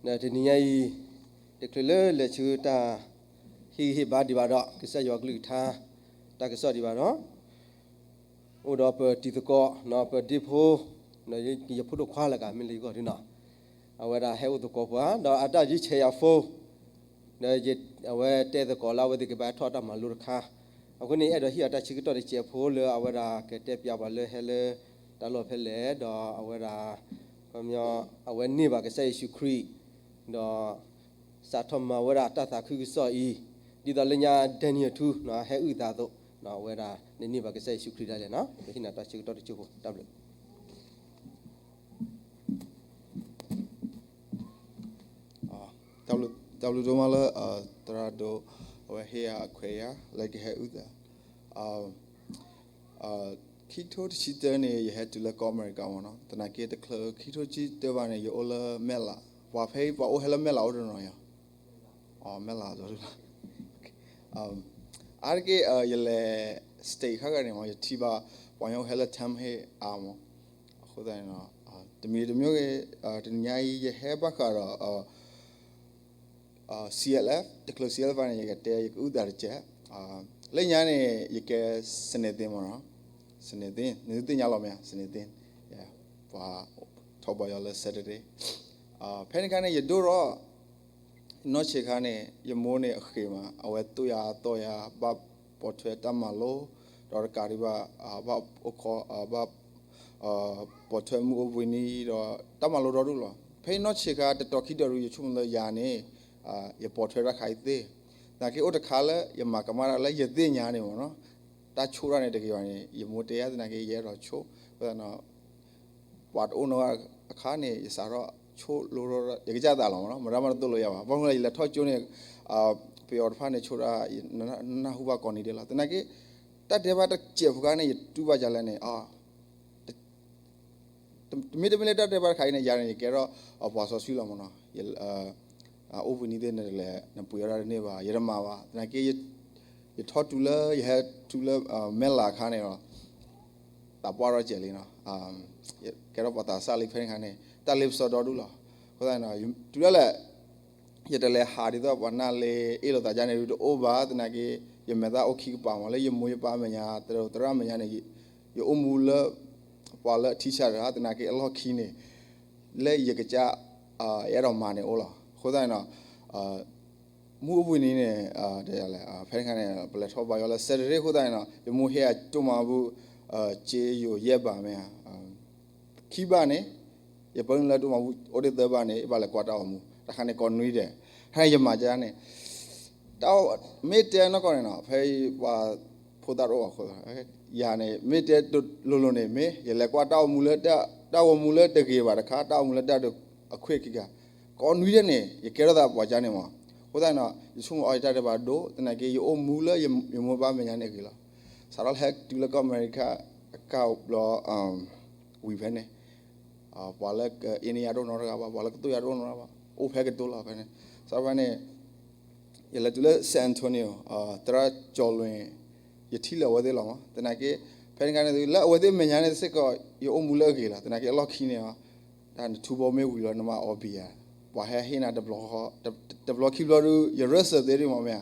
ဒီးတနံၤညါအံၤ တချုးလၢလဲၤဆူတၢ်ဟ့ၣ်ဂံၢ်ဟ့ၣ်ဘါဒံးဘၣ်ဒီး ကစၢ်ယွၤကလုၢ်ကထါ တၢ်ကစီၣ်ဒံးဘၣ်ဒီး အိၣ်ဒီးပတံၤသကိး ပဒ့ဖိ ဒီးယဖိဒိၣ်ခွါလၢကမ့ၢ်လၢယဂီၢ်ဒ်နီၤ အဝဲဒၣ်ဟဲအိၣ်သကိးပှၤ ဒီးအတၢ်ယုၢ်ဆဲးယၤ phone ဒီးအဝဲတဲသကိးလၢအဝဲသ့ၣ်ကဘၣ်ထီၣ်တၢ်မၤလိတခါ အဃိန့ၣ် အဲၣ်ဒိးဟ့ၣ်အီၤတၢ်ဆၢကတီၢ်တစဲးဖိလၢအဝဲဒၣ်ကတဲပျးပှၤလၢဟဲလၢတၢ်လီၢ်ဖဲလဲၣ် ဒီးအဝဲဒၣ် အဝဲန့ၢ်ဘၣ်ကစၢ်ယ့ၣ်ၡူးခရံာ် ဒီး စးထီၣ်မၤဝဲဒၣ်တၢ်သးခုကစီၣ်အံၤ ဒ်သိးလၢညါ Daniel two နီၤ ဟဲအုၣ်သးအသိး အဝဲဒၣ်န့ၢ်ဘၣ်ကစၢ်ယ့ၣ်ၡူးခရံာ်ဒၣ်လဲာ်နီၤ ပဟ့ၣ်နၤတၢ်ဆၢကတီၢ်တစဲးဖိ တၢ်ဘျုး တၢ်ဘျုးဒိၣ်မးလၢ သရၣ်ဒိၣ် အဝဲဟ့ၣ်ယၤအခွဲးယာ် လၢကဟဲအုၣ်သး ခံကထိတဆံတၢန့ၣ် ယဟဲတုၤလၢကီၢ်အမဲရကၤမ့ၢ်နီၤ သနာ်က့တချုးခံကထိတဆံတၢဘၣ်န့ၣ် ယအိၣ်လၢမဲၢ်လး ပှၤဖဲအံၤပှၤအိၣ်ဟဲလၢမဲၢ်လးအိၣ်တနီၤယၤ မဲၢ်လးဒီး အါတက့ၢ် ယလဲၤ state ခါဂၤန့ၣ်မ့ၢ် ယထံၣ်ဘၣ် ပှၤကညီအိၣ်ဟဲလၢ Tam ဟ့ၣ်အါမး အဃိသတးန့ၣ် တမံၤတမံၤဂ့ၤ တနံၤညါအံၤ ယဟဲဘၣ်ဃးဒီး CLF တချုး CLF ဘၣ်န့ၣ် ယကတဲ ယကအုၣ်သးတစဲး လၢညါန့ၣ် ယကဲ စနေသင် မ့ၢ်နီၤ စနေသင် နသုသ့ၣ်ညါလီၤမ့ၢ်ဧါ စနေသင် ပှၤထီၣ်ဘါယွၤလၢ Saturday ဖဲန့ၣ်ခါန့ၣ် ယဒိၣ်ထီၣ် နီၢ်ဆံးခါန့ၣ် ယမိၢ်န့ၣ်အဃ့မး အဝဲသိၣ်ယၤသီယၤ ဘၣ်ပိာ်ထွဲတၢ်မၤလိ ဒီးတကးဒံးဘၣ် ဘၣ်အိၣ်ခိး ဘၣ် ပိာ်ထွဲမုၢ်အိၣ်ဘှံးနံၤဒီး တၢ်မၤလိဒီဒူၣ်လီၤ. ဖဲအံၤနီၢ်ဆံးခါ တတီၤခံတီၤဒုး ယဆိကမိၣ်လၢယၤန့ၣ် ယပိာ်ထွဲတၢ်ခါအံၤသ့, သနာ်က့အိၣ်တခါလၢ ယမၤကမၣ်တၢ်လၢယသ့ၣ်ညါန့ၣ်မ့ၢ်နီၤ, တၢ်ဆိၣ်တၢ်န့ၣ်တဂ့ၤဘၣ်န့ၣ် ယမိၢ်တဲယၤ သနာ်က့ယအဲၣ်ဒိးဆိၣ်, အဃိသတးဒီး ပှၤတအိၣ်နီတဂၤအခါန့ၣ် ယစးထီၣ်ဆိၣ်လိဒီး ယကစၢ်သးလီၤမ့ၢ်နီၤ, မတၤမးတသိၣ်လိယၤဘၣ်. ဘၣ်မနုၤလဲၣ် ယလဲၤထီၣ်ကၠိန့ၣ် ပယီၤတဖၣ်န့ၣ်ဆိၣ်တၢ် နၢ်ဟူဘၣ်ကိးနံၤဒဲးလီၤ. သနာ်က့ တၢ်တဲဘၣ်တစဲးဖိခါန့ၣ် ယတူၢ်ဘၣ်ဒ်လဲၣ်န့ၣ် တမ့ၢ်တမ့ၢ်လၢတၢ်တဲဘၣ်တခါအံၤန့ၣ် ယၤန့ၣ် ယကဲထီၣ်ပှၤစီဆှံလီၤမ့ၢ်နီၤ, အိၣ်ဘှံးနံၤသ့ၣ်န့ၣ်တလဲၤ နပှ့ၤအီၣ်တၢ်တန့ၢ်ဘၣ် ယတမၤဘၣ်. သနာ်က့ ယထီၣ်တုၤလၢ ယဟဲတုၤလၢ မဲၢ်လးအခါန့ၣ်ဒီး သးပှၢ်ထီၣ်စဲးလံနီၤ, ကဲထီၣ်ပှၤသးစၢ်လံဖဲန့ၣ်ခါန့ၣ် တၢ်လ့ပစီဒီဒူၣ်လီၤ. အဃိသတးန့ၣ် တုၤဒၣ်လဲာ် ယတလဲၤဟးဒ်သိးပှၤနၢ်လ့အ့ၣ်လိာ်သးဒ်န့ၣ်ဒုးတအိၣ်ဘၣ်. သနာ်က့ ယမဲာ်သၣ်အိၣ်ခံကပၤမး လၢယမိၢ်ယပၢ်အမဲာ်ညါ သရၣ်မဲာ်ညါန့ၣ် ယအိၣ်မူလၢ ပှၤလၢအထံဆးတဂၤ သနာ်က့အလီၢ်ခံန့ၣ် လၢယကစၢ် ယအဲၣ်ဒိးမၤန့ၣ်အိၣ်လီၤ. အဃိသတးန့ၣ်ဒီး မုၢ်အိၣ်ဘှံးနံၤန့ၣ် ဖဲန့ၣ်ခါန့ၣ် ပလဲၤထီၣ်ဘါယွၤလၢ Saturday အဃိသတးန့ၣ်ဒီး ယမိၢ်ဟ့ၣ်ယၤဒိၣ်မးဘူၣ် စ့ယိၤယဲၢ်ဘးမ့ၢ်ဧါ ခံဘးန့ၣ် ယပၢနုာ်လၢဒိၣ်မးဘူၣ် အိၣ်ဒ့ၣ်သၢဘးန့ၣ် ယဘၣ်လဲၤကွၢ်တၢ်အိၣ်မူ တခါန့ၣ်ကိးနွံဒဲး တခါန့ၣ်ယမၤကန့ၣ် မ့ၢ်တဲနီၢ်ကီၢ်န့ၣ်နီၤ ဖဲပှၤဖိသၣ်တအိၣ်ဘၣ်အဃိ ယၤန့ၣ် မ့ၢ်တဲလိၤလိၤန့ၣ် မ့ၢ်ယလဲၤကွၢ်တၢ်အိၣ်မူလၢ တၢ်အိၣ်မူလၢတဂ့ၤဘၣ်တခါ တၢ်အိၣ်မူလၢတၢ်ဒုးအခွဲးခံဂၤ ကိးနွံဒဲးန့ၣ် ယကဲထီၣ်သးပှၤကန့ၣ်မး. အဃိသတးန့ၣ်ဒီး ယဆိကမိၣ်အီၤယတၢ်ဒဲးဘးဒိၣ် သနာ်က့ယအိၣ်မူလၢယမိၢ်ပၢ်မဲာ်ညါန့ၣ်အဂ့ၤလီၤ. စးထီၣ်ဟဲတုၤလၢကီၢ်အမဲရကၤ အကါဘျီ ဝံၤဖဲန့ၣ် ပှၤလၢကအ့န့ၢ်ယၤတအိၣ်နီတဂၤဘၣ် ပှၤလၢကသိၣ်ယၤတအိၣ်နီတဂၤဘၣ် အိၣ်ဖဲကတိၤလီၤဖဲန့ၣ် စးထီၣ်ဖဲန့ၣ် ယလဲၤတုၤလၢ San Antonio သရၣ်ကၠီၤလွံၣ် ယထံၣ်လၢအဝဲသ့ၣ်လီၤမး သနာ်က့ ဖဲန့ၣ်ခါန့ၣ် လၢအဝဲသ့ၣ်မဲာ်ညါန့ၣ်စ့ၢ်ကီး ယအိၣ်မူလၢအဂ့ၤလီၤ သနာ်က့အလီၢ်ခံန့ၣ် တၢ်နထူဘီမ့ၢ်ဝံၤလီၤ နမၤအီဘံယၤ ပှၤဟဲဟ့ၣ်နၤတဘျီ တဘျီခံဘျီဒုး ယရၢၢ်စၢၤသ့ဒုးမးမ့ၢ်ဧါ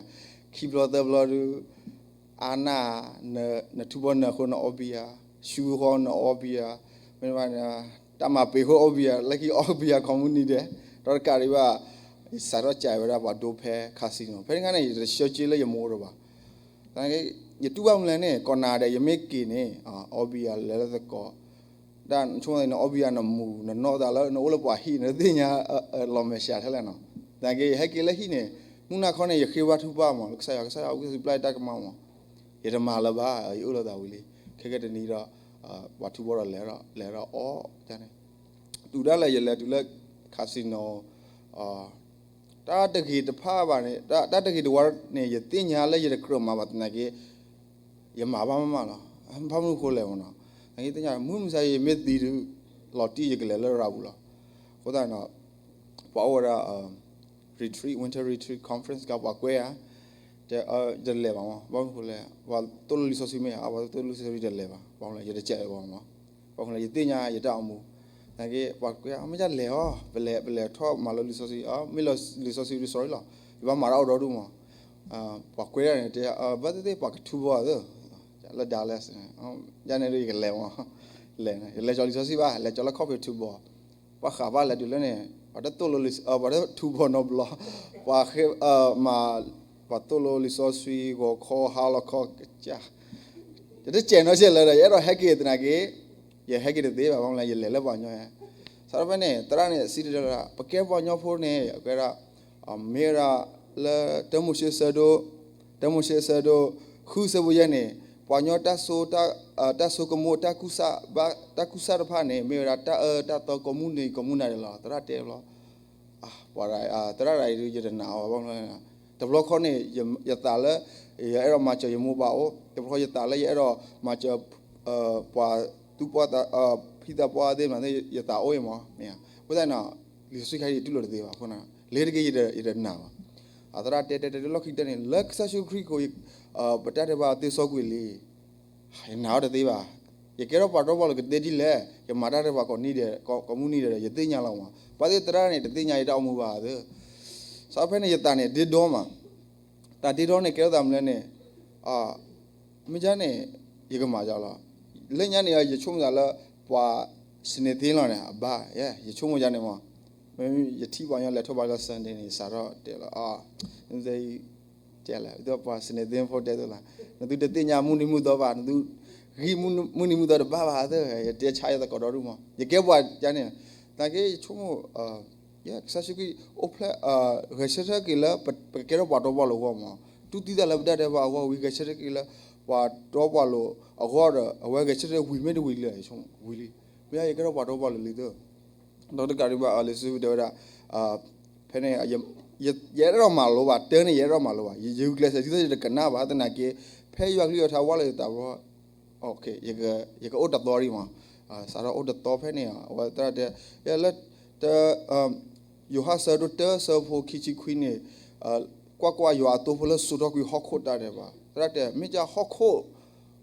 ခံဘျီသၢဘျီဒုး အါနၢ် နထူဘီနၢၤအဃိနအီဘံယၤ ဆူဃီနအီဘံယၤ မ့ၢ်ဘၣ် တၢ်မၤပ့ၤဃိအီဘံယၤ လၢခံအီဘံယၤ ကိးမုၢ်နံၤဒဲး ဒီးတကးဒံးဘၣ် ယစးထီၣ်ကးဝဲဒၣ်ပှၤဒိဖဲ casino ဖဲန့ၣ်ခါန့ၣ် ယတဆှၢက့လၢယမိၢ်တအိၣ်ဘၣ် သနာ်က့ ယတူၢ်ဘၣ်မနုၤလဲၣ်န့ၣ် ကိးနၤဒဲး ယမ့ၢ်က့ၤန့ၣ် အီဘံယၤလဲၤလၢသကိး တၢ်ဆိကမိၣ်နအီဘံယၤနမူၤ နနီၢ်သးလၢနအိၣ်လၢပှၤဟံၣ် နသ့ၣ်ညါလီၤမဲာ်ဆှးထဲလဲၣ်နီၤ သနာ်က့ ယဟဲက့ၤလၢဟံၣ်န့ၣ် မုၢ်နၤခီန့ၣ် ယဃ့ဘါထုကဖၣ်မး လၢကစၢ်ယွၤ ကစၢ်ယွၤအိၣ်ကစူၢ်ပျၢ်ယတၢ်ကမၣ်မး ယတမၤလၢၤဘၣ် ယအၢၣ်လီၤသးဝံၤလံ ခဲကနံၣ်တနံၤဒီး ပှၤထူဘီဒီးလဲၤဒီး လဲၤဒီးအီၣ်န့ၣ် တုၤဒၣ်လဲာ်ယလဲၤတုၤလၢ casino တၢ်တဂ့ၤတဖၣ်ဘၣ်န့ၣ် တၢ်တဂ့ၤတဝါန့ၣ် ယသ့ၣ်ညါလၢယတကြၢးမၤဘၣ်သနာ်က့ ယမၤဘၣ်မးမးလီၤ. ဘၣ်မနုၤအဃိလဲၣ်မးနီၤ သနာ်က့သ့ၣ်ညါ မုၢ်မဆါယမ့ၢ်သံဒုး လီၤတံၢ်ယကလဲၤလၢရၤပူၤလီၤ. အဃိသတးန့ၣ်ဒီး ပှၤအိၣ်ဝဲဒၣ် retreat winter retreat conference ကပှၤကွဲဧါ တလဲၤဘၣ်မး ဘၣ်မနုၤအဃိလဲၣ် ပှၤသိၣ်လိလံာ်စီဆှံမ့ၢ်ဧါ ပှၤသိၣ်လိလံာ်စီဆှံတလဲၤဘၣ် ဘၣ်မနုၤလဲၣ် ယတကဲဘၣ်မး ဘၣ်မနုၤလဲၣ် ယသ့ၣ်ညါယတၢ်အိၣ်မူ နာ်က့ ပှၤကွဲး မ့ၢ်ဒ်လဲၣ်အီၤ ပလဲၤ ပလဲၤထီၣ်မၤလၢလံာ်စီဆှံ မ့ၢ်လၢလံာ်စီဆှံဒ် sorry လီၤ, ယဘၣ်မၤတၢ်အိၣ်ဒီဒူၣ်မး, ပှၤကွဲးဒၣ်န့ၣ် တဲ ဘၣ်သ့ၣ်သ့ၣ်ပှၤကထူဘီသၢ, လၢ Dallas န့ၣ် ယန့ၣ်ဒ်ယကလဲၤမး, လဲၤ ယလဲၤကၠီလံာ်စီဆှံဘၣ် လဲၤကၠီလၢ coffee ထူဘီ, ပှၤဃးဘၣ်လဲၤတုၤလၢန့ၣ် ပှၤတသိၣ်လိလံာ် ပှၤတထူဘီနီတဘျီ, ပှၤဃ့ မၤ ပှၤသိၣ်လိလံာ်စီဆှံ ဂီၤခီဟါလီၤခီ ကစၢ် ယတစဲးနီတစဲးလၢၤဒီး ယအဲၣ်ဒိးဟဲက့ၤသနာ်က့ ယဟဲက့ၤတသ့ဘၣ် ဘၣ်မနုၤလဲၣ် ယလဲၤလၢပှၤကညီဧါ, စးထီၣ်ဖဲန့ၣ် သရၣ်န့ၣ် စံးတၢ်လၢ ပကဲပှၤကညီဖိန့ၣ် အကဲဒၣ် မ့ၢ်ဝဲဒၣ်လၢ တၢမိၤၡ့ဆၢဒိၣ်, တၢမိၤၡ့ဆၢဒိၣ် ဃုဆၢဖိယဲၢ်န့ၣ် ပှၤကညီတၢ်ဆိ တၢ်ဆိကမိၣ် တၢ်ကူစါ ဘၣ် တၢ်ကူစါတဖၣ်န့ၣ် မ့ၢ်ဝဲဒၣ်တၢ်အၢတၢ်သီကိးမုၢ်နံၤကိးမုၢ်နၤဒဲးလီၤ သရၣ်တဲဘျီ ပှၤ သရၣ်ရၤအံၤဒုး ယတနာ်အီၤဘၣ်မနုၤလဲၣ်, တဘျီခီန့ၣ် ယသးလၢ ယအဲၣ်ဒိးမၤစၢၤယမိၢ်ပၢ်အိၣ်, တဘျီခီယသးလၢယအဲၣ်ဒိးမၤစၢၤ ပှၤသူၣ်ပှၢ်သး ဖံသးပှၢ်သ့ၣ်မနုၤသ့ၣ် ယသးအိၣ်အံၤမး, မ့ၢ်ဧါ, အဃိသတးန့ၣ် လံာ်စီဆှံခါအံၤယတူၢ်လိာ်တသ့ဘၣ်အဃိန့ၣ် လၢတက့ၢ်ယတနာ်ဘၣ်, အသရၣ်တဲတဲတဲလီၢ်ခံကတၢၢ်န့ၣ် လၢကစၢ်ယ့ၣ်ၡူးခရံာ်အဃိ ပတၢ်ဒဲးဘးသ့စီကွံာ်လံ ယနာ်အီၤတသ့ဘၣ်, ယကဲထီၣ်ပှၤတီပှၤလိၤကသ့ဒ်လဲၣ်, ယမၤတၢ်ဒဲးဘးကိးနံၤဒဲး ကိးမုၢ်နံၤဒဲးဒီး ယသ့ၣ်ညါလီၤမး, ဘၣ်သ့ၣ်သရၣ်န့ၣ် တသ့ၣ်ညါယတၢ်အိၣ်မူဘၣ်သၢ, စးဖဲန့ၣ် ယသးန့ၣ် ဒ့ဒီမး, တၢ်ဒ့ဒီန့ၣ် ကဲထီၣ်သးမနုၤလဲၣ်န့ၣ် မ့ၢ်ဒ်န့ၣ် ယကမၤယလီၤ, လၢညါန့ၣ် ယဆိကမိၣ်သးလၢ ပှၤ စနေသ့လီၤန့ၣ် အဘၣ်, ယဆိကမိၣ်ယၤန့ၣ်မး, မ့ၢ်ယထံၣ်ပှၤကညီလဲၤထီၣ်ဘါလၢ Sunday န့ၣ် ယစးထီၣ်တဲလီၤ တဲလၢ ပှၤ စနေသ့ဖိတဲသိးလီၤ, နသုတသ့ၣ်ညါမုၢ်နံၤမုၢ်သီဘၣ်, နသု ဂံၢ်မုၢ်နံၤမုၢ်သီတဘၣ်ဘၣ်သၢ, ယတဲဆါယသကိးဒီဒူၣ်မး, ယကဲပှၤယၤန့ၣ်, သနာ်က့ယဆိကမိၣ် ကစၢ်ယ့ၣ်ၡူးခရံာ်အိၣ်ဖျဲၣ် ဂဲၤဆၢထၢၣ်က့ၤလၢ ပကဲထီၣ်ပှၤတီပှၤလိၤအဂီၢ်မး, တူၢ်သံသးလၢပတၢ်ဒဲးဘးအဂီၢ်ဝံၤ ဂဲၤဆၢထၢၣ်က့ၤလၢ ပှၤတီပှၤလိၤအဂီၢ်ဒီး အဝဲဂဲၤဆၢထၢၣ်ဝံၤမ့ၢ်တဝံၤလၢ ဝံၤလံ, မ့ၢ်ယကဲထီၣ်ပှၤတီပှၤလိၤလံသၢ ဒီးတကးဒံးဘၣ် လံာ်စီဆှံတဲဝဲဒၣ် ဖဲန့ၣ် ယအဲၣ်ဒိးမၤလိဘၣ် တၢ်န့ၣ် ယအဲၣ်ဒိးမၤလိဘၣ် ယဂုာ်ကျဲးစၢး ဒ်သိးယတကနၣ်ဘၣ် သနာ်က့ ဖဲယွၤကလုၢ်အီၣ်ထါဝဲလၢယသးဘျီ ယကအိၣ်တသီဒံးမး, စးထီၣ်အိၣ်တသီဖဲန့ၣ် အဝဲသရၣ်တဲ လၢ တ ယိၤဟၣ်ဆၢဒိၣ်တၢ ဆၢဖိခံဆံခွံန့ၣ် ကွၢ်ကွၢ် ယွၤအသိဖိလၢစိာ်ထီၣ်ကွံာ်ဟီၣ်ခိၣ်တၢ်ဒဲးဘး သရၣ်တဲ မ့ၢ်ကဟီၣ်ခိၣ်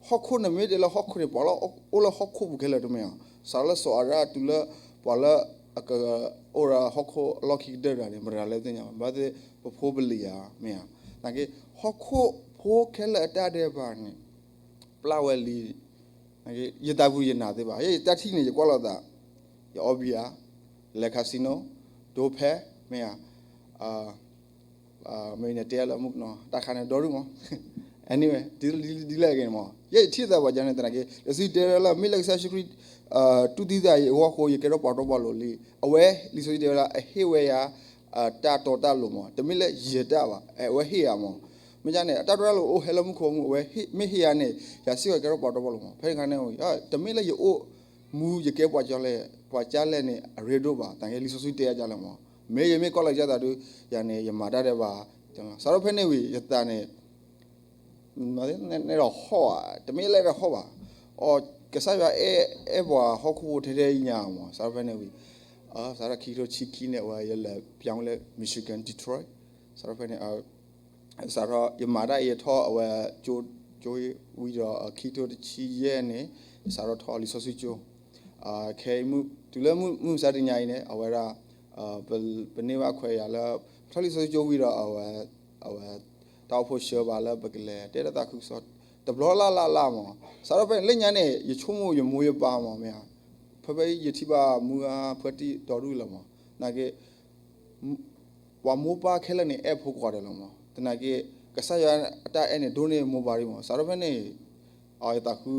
ဟီၣ်ခိၣ်န့ၣ်မ့ၢ်တဲလၢဟီၣ်ခိၣ်န့ၣ် ပှၤလၢအိၣ်လၢဟီၣ်ခိၣ်ပူၤခဲလၢာ်တမ့ၢ်ဧါ, စးထီၣ်လၢစိာ်အရၣ်တုၤလၢ ပှၤလၢအကအိၣ်ဒီးဟီၣ်ခိၣ်အလီၢ်ခံကတၢၢ်တဂၤန့ၣ် မတၤလဲၣ်သ့ၣ်ညါဘၣ်, ဘၣ်သ့ၣ်ပဖိပလံၤဧါ မ့ၢ်ဧါ, သနာ်က့ ဟီၣ်ခိၣ်ဖိခဲလၢာ်အတၢ်ဒဲးဘးန့ၣ် ပျၢ်ဝဲလံ, ယသးပူၤယနာ်သ့ဘၣ်, ယတၢ်ထံၣ်န့ၣ် ယကွၢ်လိာ်သး, ယအီဘံယၤ, လဲၤ casino, ဒိဖဲ, မ့ၢ်ဧါ, မ့ၢ်န့ၣ်တဲလၢမုၣ်ကနီၤ တၢ်ခါန့ၣ်ဒီဒူၣ်မး, anyway ဒ်လဲၣ်ဂ့ၤန့ၣ်မး ယဲယထံၣ်သးပှၤကညီန့ၣ် သနာ်က့ လံာ်စီဆှံတဲလၢ မ့ၢ်လၢကစၢ်ယ့ၣ်ၡူးခရံာ် တူၢ်သံသးယဂီၢ်အဃိ ယကဲထီၣ်ပှၤတီပှၤလိၤလံ, အဝဲ လံာ်စီဆှံတဲဝဲဒၣ် အဟ့ၣ်ဝဲယၤ တၢ်တီတၢ်လိၤမး, တမ့ၢ်လၢယတၢ်ဘၣ်, အဝဲဟ့ၣ်ယၤမး, မ့ၢ်ဒ်န့ၣ် အတၢ်တီတၢ်လိၤအိၣ်ဟဲလၢမူခိၣ်မူ အဝဲမ့ၢ်ဟ့ၣ်ယၤန့ၣ် ယၤစ့ၢ်ကီးကဲထီၣ်ပှၤတီပှၤလိၤမး, ဖဲန့ၣ်အခါန့ၣ် တမ့ၢ်လၢယအိၣ်မူယကဲပှၤကၠီလဲၣ် ပှၤကၠီလဲၣ်န့ၣ် အရ့ဒိၣ်ဘၣ်, သနာ်က့ လံာ်စီဆှံတဲအါကၠီလဲၣ်မး, မ့ၢ်ယမ့ၢ်ကီၢ်လၢကၠီသးဒု ယၤန့ၣ် ယမၤတၢ်ဒဲးဘး, စးထီၣ်ဖဲန့ၣ်ဝံၤ ယသးန့ၣ် နဲဒီးဟီၣ်ဘၣ်, တမ့ၢ်လၢဒီးဟီၣ်ဘၣ်, အီ ကစၢ်ယွၤအဲၣ်အဲၣ်ပှၤဟီၣ်ခိၣ်ဖိထဲထဲအံၤညါမး, စးထီၣ်ဖဲန့ၣ်ဝံၤ စးထီၣ်ခံကထိဆံခံန့ၣ် အဝဲယလဲၤပြောင်းလဲ Michigan Detroit, စးထီၣ်ဖဲန့ၣ် စးထီၣ်ယမၤတၢ်အံၤထီၣ်အဝဲ ကၠိ ကၠိဝံၤဒီး ခံကထိတဆံယဲၢ်န့ၣ် စးထီၣ်ထီၣ်လံာ်စီဆှံကၠိ, ခဲအံၤ တုၤလၢမုၢ်မဆါတနံၤအံၤန့ၣ် အဝဲဒၣ် ပ ပန့ၢ်ဘၣ်ခွဲးယာ်လၢ ပထီၣ်လံာ်စီဆှံကၠိဝံၤဒီး အဝဲ အဝဲ တၢ်အိၣ်ဖှိၣ်ဆှၢပှၤလၢပကလဲၤတဲတၢ်သးခုကစီၣ် တဘျီလၢ်လၢ်လၢ်မး, စးထီၣ်ဖဲန့ၣ် လၢညါန့ၣ် ယဆိကမိၣ်ယမိၢ်ယပၢ်မး မ့ၢ်ဧါ, ဖဲဖဲယထံၣ်ဘၣ်မုၢ်အါဖဲတံၢ်ဒီဒူၣ်လီၤမး, သနာ်က့ ပှၤမိၢ်ပၢ်ခဲလၢာ်န့ၣ် အဲၣ်ဖိခွါဒီးလီၤမး, သနာ်က့ ကစၢ်ယွၤအတၢ်အဲၣ်န့ၣ် ဒိၣ်န့ၢ်မိၢ်ပၢ်ဒံးမး, စးထီၣ်ဖဲန့ၣ် ယသးခု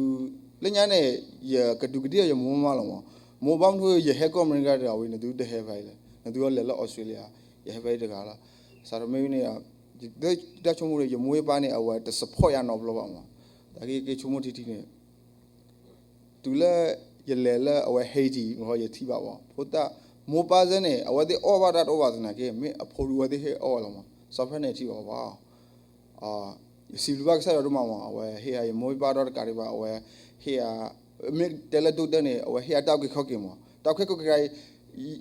လၢညါန့ၣ် ယကဒူးကဒ့ၣ်အီၤယမိၢ်မးလီၤမး, မိၢ်ဘၣ်မနုၤ ယဟဲကီၢ်အမဲရကၤတဂၤဝံၤ နသုတဟဲဖဲအံၤလဲၣ်, နသုအီၤလဲၤလၢအီစထြ့လယါ, ယဟဲဖဲအံၤတဂၤလီၤ, စးထီၣ်မ့ၢ်ဝံၤန့ၣ် တၢ်ဆိကမိၣ်န့ၣ် ယမိၢ်ယပၢ်န့ၣ် အဝဲတ support ယၤနီတဘျီဘၣ်မး, သနာ်က့ က့ၤဆိကမိၣ်ထံထံန့ၣ် တုၤလၢ ယလဲၤလၢအဝဲ Haiti မ့ၢ် ယထံၣ်ဘၣ်ဝဲ ဖိသၣ် မိၢ်ပၢ်စ့ၢ်န့ၣ် အဝဲသ့ၣ်အီၣ်ဘၣ်တၢ်တအိၣ်ဘၣ်သနာ်က့ မ့ၢ်အဖိဒုးအဝဲသ့ၣ်ဟ့ၣ်အီၣ်ဝဲလီၤမး, စးဖဲန့ၣ်ထံၣ်ဘၣ်ဝဲ, ယစံးဘျုးဘၣ်ကစၢ်ယွၤဒိၣ်မးမး အဝဲဟ့ၣ်ယၤယမိၢ်ယပၢ်ဒီးတကးဒံးဘၣ် အဝဲဟ့ၣ်ယၤ မ့ၢ်တဲလၢဒိၣ်တၢ်န့ၣ် အဝဲဟ့ၣ်ယၤတၢ်အုၣ်က့ၤခီၣ်က့ၤမး, တၢ်အုၣ်က့ၤခီၣ်က့ၤ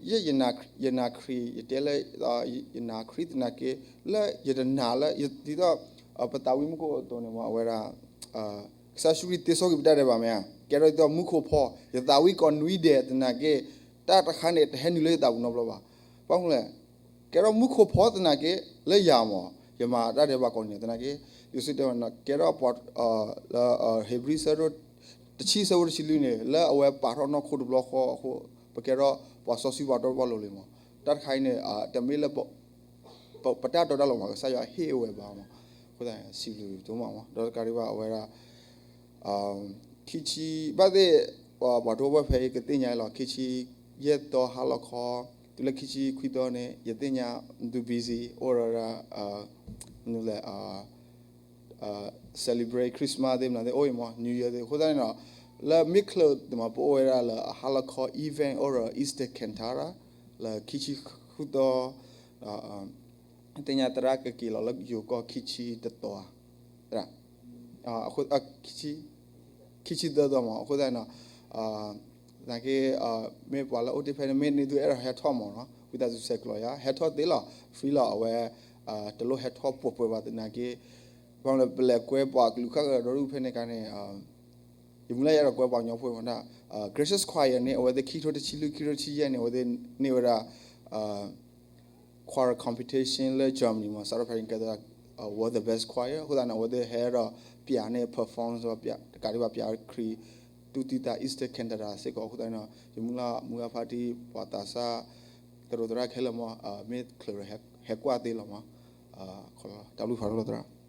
ယဲ ယနာ်ခရံာ် ယတဲလၢ ယနာ်ခရံာ်သနာ်က့ လၢယတနာ်လၢ ဒ်သိး ပသးဝံၣ်မူခိၣ်အသိးန့ၣ်မး အဝဲဒၣ် ကစၢ်ယ့ၣ်ၡူးခရံာ်သ့ဆိၣ်ဂ့ၤပတၢ်ဒဲးဘးမ့ၢ်ဧါ, ကဲထီၣ်ဒ်သိးမူခိၣ်ဖီ ယသးဝံၣ်ကိးနွံဒဲးသနာ်က့ တၢ်တခါန့ၣ် တဟဲနုာ်လၢယသးပူၤနီတဘျီဘၣ်. ဘၣ်မနုၤလဲၣ်, ကဲထီၣ်မူခိၣ်ဖီသနာ်က့ လၢယၤမး, ယမၤတၢ်ဒဲးဘးကိးနံၤသနာ်က့, ယစံးတဲဝဲ ကဲထီၣ်ပှၤ လၢ ဧ့ၤဘြံၤ ဆၢဒိၣ်တဆံ ဆၢဖိတဆံလွံၢ်န့ၣ် လၢအဝဲပာ်ထီၣ်နီၢ်ခိတဘျီဃီအဃိ, ပကဲထီၣ်ပှၤစီဆှံပှၤတီပှၤလိၤလံမး. တၢ်တခါအံၤန့ၣ် တမ့ၢ်လၢ ပတၢ်တီတၢ်လိၤမး, ကစၢ်ယွၤဟ့ၣ်ဝဲဘၣ်မး. အဃိသတး စံးဘျုးဒိၣ်မးမး. ဒီးတကးဒံးဘၣ် အဝဲဒၣ် ခံဆံ ဘၣ်သ့ၣ် ပှၤထီဘိဖဲအံၤကသ့ၣ်ညါလီၤ. ခံဆံယဲၢ်သီဟါလီၤခီ, တုၤလၢခံဆံခွံသီန့ၣ် ယသ့ၣ်ညါ ဒုး busy အိၣ်ဒီးဒၣ် မနုၤလဲၣ် celebrate Christmas သ့ၣ်မနုၤသ့ၣ် အိၣ်အံၤမး New Year သ့ၣ်. အဃိသတးန့ၣ်ဒီး လၢမ့ၢ်ချၢးတမး ပအိၣ်ဝဲဒၣ်လၢအဟါလီၤခီ event အိၣ်ဒီး Easter Cantata လၢခံဆံဃုသီ သ့ၣ်ညါသရၣ်ကက့ၤလီၤလၢယိၤကီၢ်ခံဆံတသီဧါ, သရၣ်, ခံဆံသၢသီမး. အဃိသတးန့ၣ်ဒီး သနာ်က့ မ့ၢ်ပှၤလၢအိၣ်တ့ၢ်ဖဲန့ၣ် မ့ၢ်န့ၢ်သုအဲၣ်ဒိးဟဲထီၣ်မးနီၤ, ဝံသးစူၤဆဲးကျိးယၤ ဟဲထီၣ်သ့လီၤ. Free လီၤ. အဝဲ တလိၣ်ဟဲထီၣ်ပှဲၤပှဲၤဘၣ်သနာ်က့, ဘၣ်မနုၤလဲၣ်ပလဲၤကွဲပှၤကလုာ်ဃၣ်ဃၢၤဒီဒူၣ်ဖဲန့ၣ်အခါန့ၣ် ယမုၢ်လၢ်ယအဲၣ်ဒိးကွဲပှၤကညီဖိမးဒၣ် Gracious Choir န့ၣ် အဝဲသ့ၣ်ခံထိတဆံလွံၢ် ခံထိတဆံယဲၢ်န့ၣ် အဝဲသ့ၣ်န့ၢ်ဝဲဒၣ် choir competition လၢ Germany မး စးထီၣ်ဖဲန့ၣ်ကဲသး World the Best Choir အဃိသတးန့ၣ် အဝဲသ့ၣ်ဟဲဒီးပၠးန့ၢ် perform တကးဒံးဘၣ် ပၠးခရံာ် တူၢ်သံသး Easter Cantata စ့ၢ်ကီး. အဃိသတးန့ၣ် ယမုၢ်လၢ်မုၢ်လၢ်ဖါတံၢ် ပှၤသးစၢ် သရိာ်သရၣ်ခဲလၢာ်မး မ့ၢ်ချၢးဒီးဟဲကွၢ်သ့လီၤမး. တၢ်ဘျုးဖးဒိၣ်လီၤသရၣ်.